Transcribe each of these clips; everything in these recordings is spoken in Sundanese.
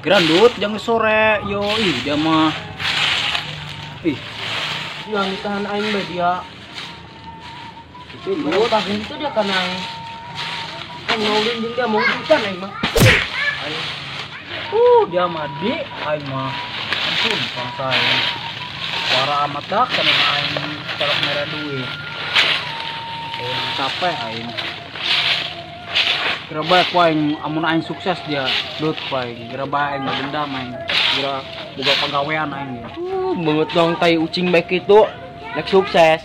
Gerandut jangan sore yo ih dia mah. Ih. Dia ditahan aing bae dia. Itu pakai itu dia kan aing. Kan ngulin jeung dia mau duitan aing mah. Dia mah di aing mah. Ampun bangsa aing. Suara amat dak kana aing calok merah duit. Capek aing. Kira bae ku aing amun aing sukses dia dut ku aing. Kira bae aing dendam aing. Kira boga pagawean aing. Beungeut dong tai ucing bae kitu. Nek sukses.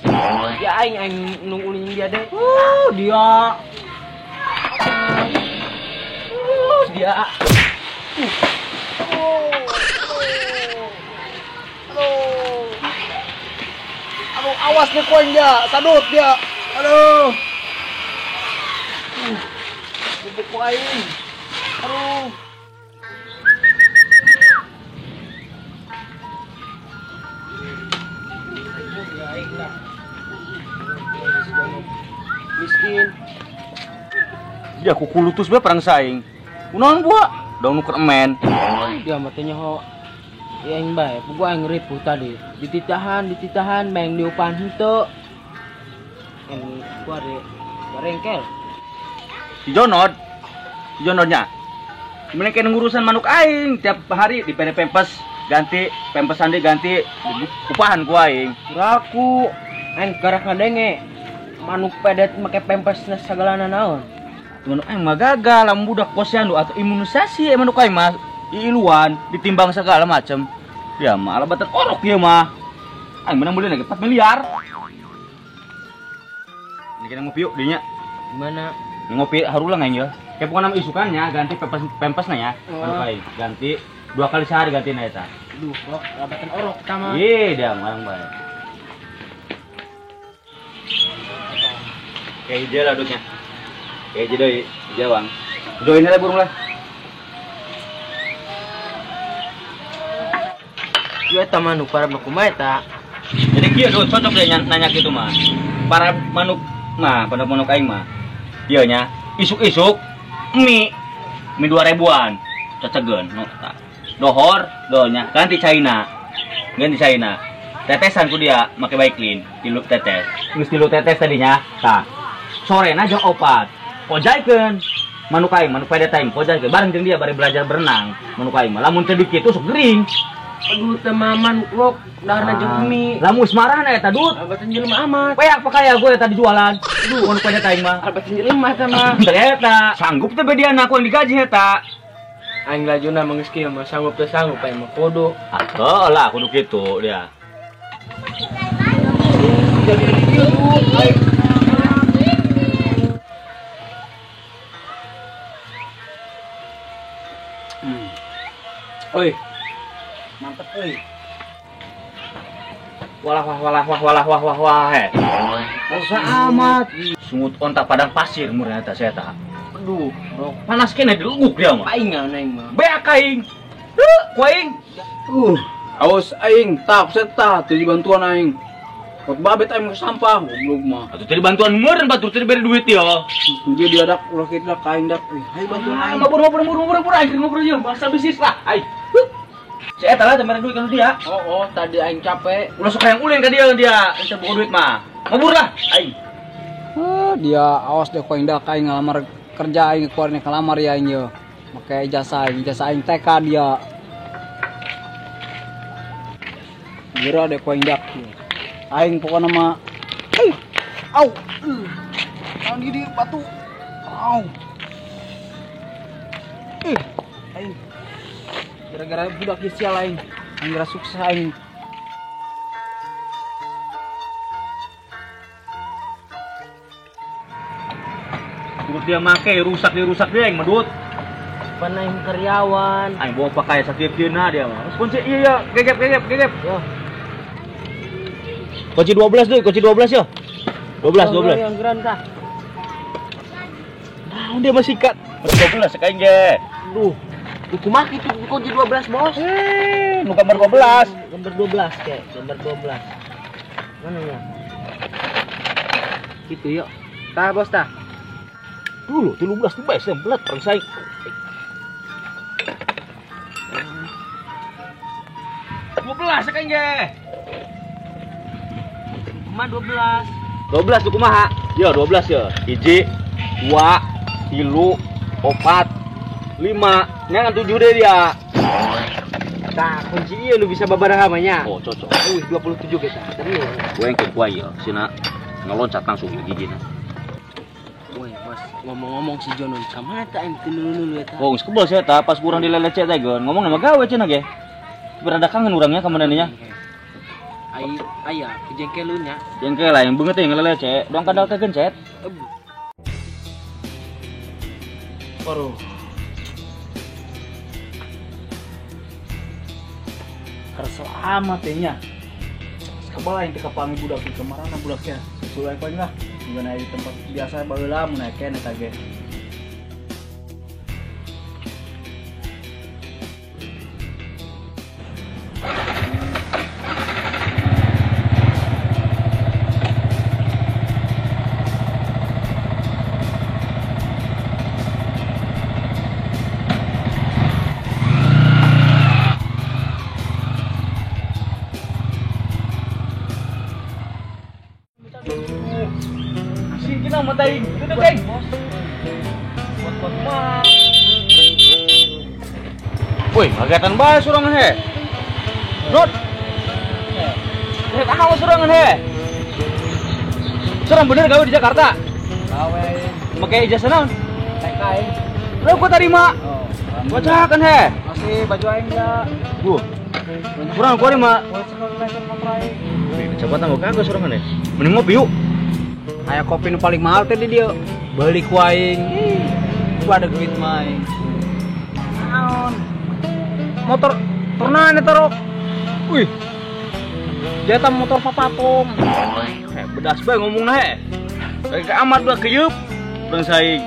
Ya aing aing nungguin dia deh. Dia. Dia. Aduh, awas nih ku aing dia, sadut dia. Aduh. Bubuk aing. Aduh. Miskin. Dia kukulutus bae perang saing. Kunaon buah? Daun nuker emen. Dia matanya ho. Ya aing bae, pugu aing ripuh tadi. Dititahan, maeng diupan henteu. Yang gua de barengkel. Si Jonod, si Jonodnya. Mereka ngurusan manuk aing tiap hari di pempes ganti, pempesan deui ganti, upahan ku aing. Kuraku aing karak ngadenge manuk pedet make pempes sagalana naon. Manuk aing mah gagal lamun budak posyandu atau imunisasi manuk aing mah iiluan ditimbang segala macem. Ya mah alabatan orok ieu mah. Aing menang meuli lagi 4 miliar. Ini kita ngopi yuk dinya. Gimana? Ngopi harulang aing ya. Kayak pokoknya nama isukannya ganti pempesna ya. Manuk aing ganti 2 kali sehari ganti na eta. Duh, kok alabatan orok tama. Ih, dia marang bae. Kayak hijau lah duduknya. Kayak hijau deui, hijau bang. Join lah burung lah. Ieu eta manuk para kumaha eta? Jadi kieu duh cocok deh nanya kitu mah. Para manuk mah, pada manuk aing mah. Ieu nya, isuk-isuk mie 2000-an. Cecegeun nu eta. Dohor, dohnya ganti China. Ganti China. Tetesan ku dia make Baiklin, tilu tetes. Geus tilu tetes tadinya. Tah. Sorena jam 4. Pojaikeun manuk aing, manuk pedet aing pojaikeun bareng jeung dia bari belajar berenang. Manuk aing mah lamun teu dikitu sok gering. Aduh teu maman rok daharna jeung mie. Lamun marahna eta dut. Abatan jelema amat. Peak pakaya gue eta dijualan. Aduh manuk pedet aing mah. Abatan jelema eta mah. Eta sanggup teh bediana aku yang digaji eta. Aing lajuna mah geus kieu mah sanggup teu sanggup aing mah kudu. Atuh lah kudu kitu dia. Jadi dieu dut aing. Oi. Mantep euy. Walah wah walah wah walah wah wah wah. Masa amat. Sungut onta padang pasir murah eta saya ta. Aduh, panas kene diluguk dia mah. Paingan aing mah. Beak aing. Heuh, ku aing. Awas aing, tak seta teu dibantuan aing. Kot babet aing sampah goblok mah. Atuh teu dibantuan meureun batur teu diberi duit yo. Dia diadak ulah kitu dak aing dak. Hayu bantuan aing. Mabur aing ngobrol ieu bahasa bisnis lah. Aing. Si eta lah teu mere duit ka dia. Oh, tadi aing capek. Ulah sok hayang ulin ka dia dia, teu boga duit mah. Mabur lah aing. Dia awas deh ku aing dak aing ngalamar kerja aing keluarnya kelamar ya aing ye. Make ijazah aing TK dia. Geura deh ku aing dak. Aing pokona mah au. Naon di batu. Au. Aing. Gara-gara budak ieu sial aing. Aing geura sukses aing. Turut dia make rusak dia aing mah dut. Pan aing karyawan. Aing bawa pakai sakieu-kieuna dia mah. Kunci ieu ya, gegep. Yo. Kunci 12 deui, kunci 12 yo. 12. Yang geran tah. Naon dia masih kat. 12 sekaing ge. Duh. Kumaha kitu kunci 12, Bos? Nu gambar 12. Gambar 12 kayak, gambar 12. Mana ya? Gitu yuk. Tah, Bos tah. Dulu 13 tuh bae sembelat perang saing. 12 kan ge. Kumaha 12? 12 tuh kumaha? Ya 12 ya. 1 2 3 4 5. Ngan 7 deh dia. Tah kunci ieu nu bisa babaraha mah nya. Oh, cocok. Wih, 27 kita. Terus. Gue yang kuai ya, sina ngeloncat langsung gigina. Woi, bos, ngomong-ngomong si Jonon ka mana tah aing teu nulu-nulu eta. Oh, geus kebel sia tah pas kurang dilelecet teh geun. Ngomong nama gawe cenah ge. Berada kangen urangnya ka manehna nya. Ai aya jengkel nya. Jengkel lah yang beungeut teh ngelelecet, doang kadal teh gencet. Waduh. Kesel amat teh nya. Kebal aing teh kapangi budak di kamarana budaknya. Susul aing lah. Bukan di tempat biasa baheula mun aya keneh eta ge. Woi, kagetan bae sorangan he. Dot. Lihat awas sorangan he. Sorang bener gawe di Jakarta? Gawe. Make ijazah naon? TK aing. Lah gua tarima. Oh, bacakan he. Masih baju aing ya. Buh. Kurang gua terima. Coba tambah kagak sorangan he. Mending ngopi yuk. Aya kopi nu paling mahal teh di dieu. Beli ku aing. Gua ada duit mah aing. Naon? Motor tornane torok. Wih. Jata motor papatom. Heh, bedas bae ngomongna he. Bagi ke amat dua keyeup. Urang saing.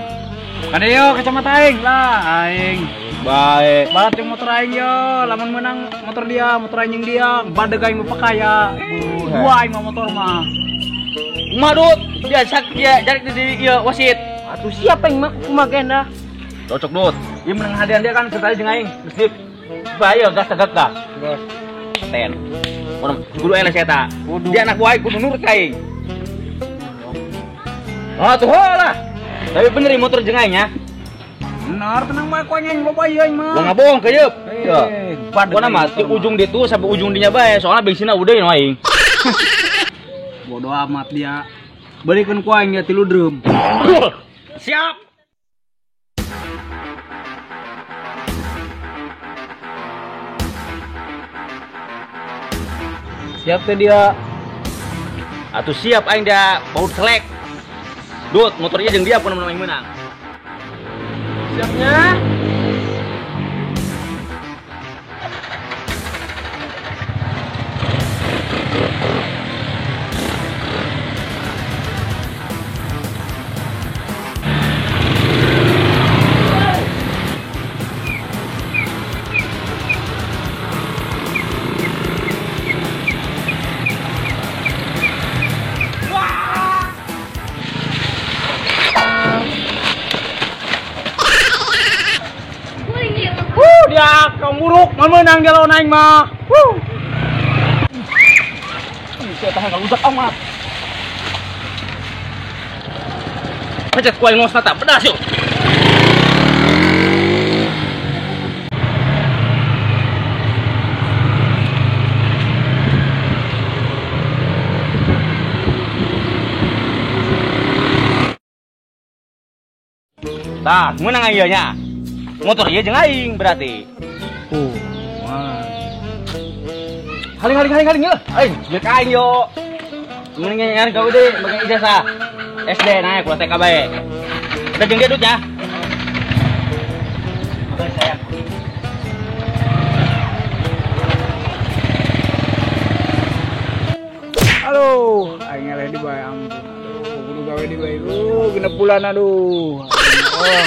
Kade yo kacamata aing lah aing. Bae. Balat jeung motor aing yo, lamun menang motor dia, motor aing jeung dia, badeg aing mah pakaya. Dua aing mah motor mah. Kumaha Dut? Dia sak dia jarik di ieu wasit. Atuh siapa yang mah kumaha genda? Cocok Dut. Ieu menang hadiah dia kan sekali jeung aing. Mesti bahaya gas tegak gas. Gas. Ten. Orang kudu eleh eta. Dia anak buah kudu nurut ka aing. Ah tuh lah. Tapi bener motor jeung aing nya. Benar, tenang bae ku aing loba ieu aing mah. Lo ngabohong keuyeub. Ya. Pokona mah ti ujung ditu sampai ujung dinya bae, soalna bensinna udah nu aing. Bodoh amat dia. Balikan ku aing ya 3 drum. Siap. Siap teh dia. Atuh siap aing dia baut selek. Dut, motornya jeung dia pun aing menang. Siapnya. Dia kaum buruk, menang dia lawan aing mah. Wuh. Saya tahan kalau rusak amat. Pencet ku aing ngosna tak pedas yuk. Tah, menang aing nya. Motor ieu jeung aing berarti. Wah. Haling haling haling haling yeuh. Aing, jeung aing yo. Mending nyari gawe deui make ijazah. SD naik ku TK bae. Udah jeung dia Dut ya. Makasih sayang. Halo, aing ngeleh di bae ampun. Aduh, kudu gawe di bae. 6 bulan aduh. Oh.